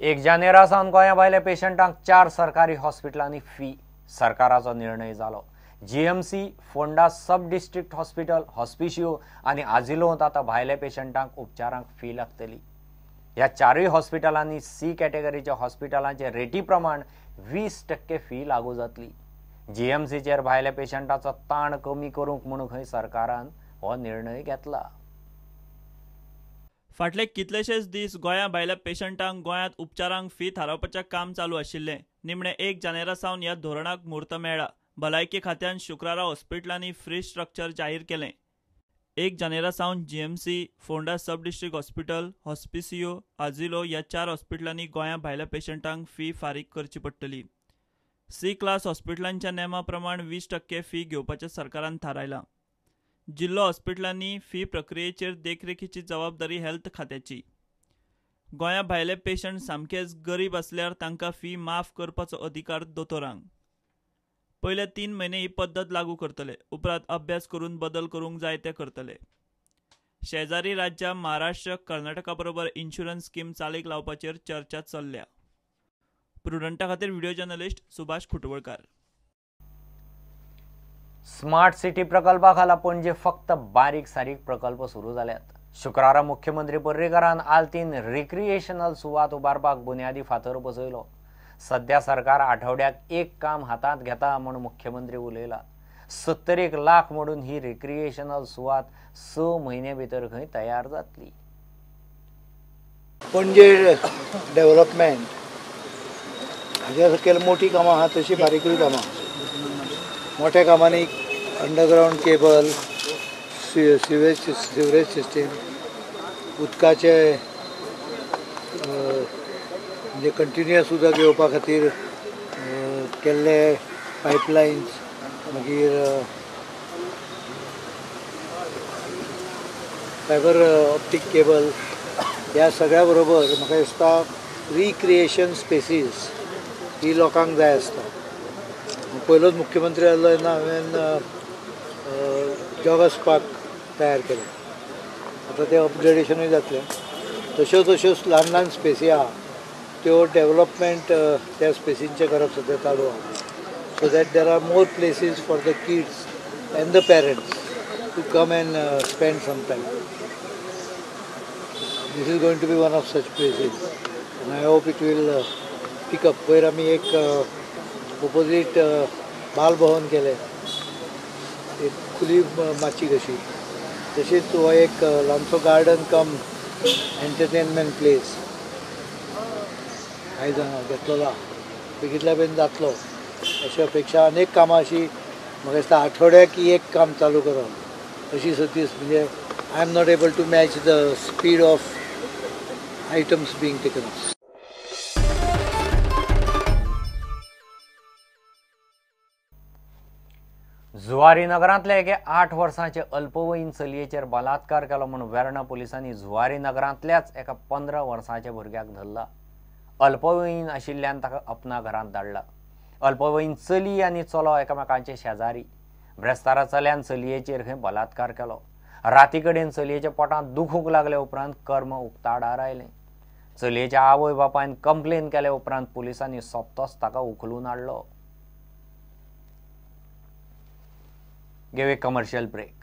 1 जानेरा सावन गोंया भायल्या पेशंटांक 4 सरकारी हॉस्पिटलांनी फी सरकाराचो निर्णय जालो. GMC, Ponda sub district hospital, Hospicio आनी आजिलोंत आतां भायल्या पेशंटांक उपचारांक फी लागतली. ह्या 4 हॉस्पिटलांनी सी कॅटेगरीच्या हॉस्पिटलांचे रेटी प्रमाण 20% फी लागू जातली. जीएमसीचेर भायल्या पेशंटाचो ताण कमी करूंक म्हणून खंय सरकारान हो निर्णय घेतला. फाटले कितलेशेच दीस गोंया भायल्या पेशंटांक गोंयांत उपचारांक फी थारावपाचें काम चालू आशिल्लें. निमणे 1 जानेरा सावन ह्या धोरणाक म्हूर्त मेळ्ळा. भलायकी खात्यान शुक्रारा हॉस्पिटलांनी फ्री स्ट्रक्चर जाहीर केलें. 1 जानेरा सावन GMC, Ponda sub district hospital, Hospicio, Azilo ह्या 4 हॉस्पिटलांनी गोंया भायल्या पेशंटांक फी फारीक करची पडटली. सी क्लास हॉस्पिटलांच्या नेमा प्रमाण 20% फी घेवपाचें सरकारान थारायलां. जिल्लो हॉस्पिटलांनी फी प्रक्रियेचेर देखरेखीची जबाबदारी हेल्थ खात्याची. गोंया भायले पेशंट सामकेच गरीब आसल्यार तांकां फी माफ करपाचो अधिकार दोतोरांक. पयले 3 म्हयने ही पद्दत लागू करतले, उपरांत अभ्यास करून बदल करूंक जाय ते करतले. शेजारी राज्यां महाराष्ट्र, कर्नाटका बरोबर इन्शुरन्स स्कीम चालीक लावपाचेर चर्चा चल्ल्या. प्रुडंटा खातीर video journalist Subhash Khutwalkar. Smart city प्रकल्पा खाला पणजे फक्त बारीक सारीक प्रकल्प सुरू जाल्यात. शुक्रारा मुख्यमंत्री पर्रीकरान आल्तीन रिक्रिएशनल सुवात उबारपाक बुन्यादी फातर बसयलो. सध्या सरकार आठवड्याक एक काम हातांत घेता म्हूण मुख्यमंत्री उलयला. 70 लाख म्हणून ही रिक्रिएशनल सुवात 6 म्हयने भितर खंय तयार जातली. पणजे डेव्हलपमेंट हाज्या सकयल मोठी कामां आहा तशी बारीकूय कामां. मोठ्या कामांनी underground cable, sewerage system, उदकाचे म्हणजे कंटिन्युअस उदक येवपा खातीर केल्ले पायपलायन्स, मागीर फायबर ऑप्टीक केबल, ह्या सगळ्या बरोबर म्हाका दिसता रिक्रिएशन स्पेसीस ही लोकांक जाय आसता. पयलोच मुख्यमंत्री जालो तेन्ना हांवें जॉगर्स पार्क तयार केलें. आतां तें अपग्रेडेशनूय जातलें. तश्यो तश्योच ल्हान ल्हान स्पेसी आहा त्यो डेवलपमेंट त्या स्पेसींचें करप सद्या चालू आहा. So that there are more places for the kids and the parents to come and spend some time. This is going to be one of such places and I hope it will pick up. पयर आमी एक opposite बाल भवन केलें, एक खुली माची कशी, तशीच हो एक ल्हानसो गार्डन कम एंटरटेनमेंट प्लेस आयज घेतलेलो आहा. बेगीतल्या बेगीन जातलो अशी अपेक्षा. अनेक कामां अशी म्हाका दिसता आठवड्याक एक काम चालू करप अशी सतीस, म्हणजे I am not able to match the speed of items being taken up. Zuari नगरांतल्या एके 8 वर्सांचे अल्पवयीन चलयेचेर बलात्कार केलो म्हूण वेर्णा पुलिसांनी जुवारी नगरांतल्याच एका 15 वर्सांच्या भुरग्याक धरला. अल्पवयीन आशिल्ल्यान ताका अपना घरांत धाडला. अल्पवयीन चली आनी चलो एकामेकांचे शेजारी. ब्रेस्तारा चल्यान चलयेचेर खंय बलात्कार केलो. राती कडेन चलयेच्या पोटांत दुखूंक लागले उपरांत कर्म उक्ताडार आयलें. चलयेच्या आवय बापायन कंप्लेन केले उपरांत पुलिसांनी सोपतोच ताका उखलून हाडलो. Give a commercial break.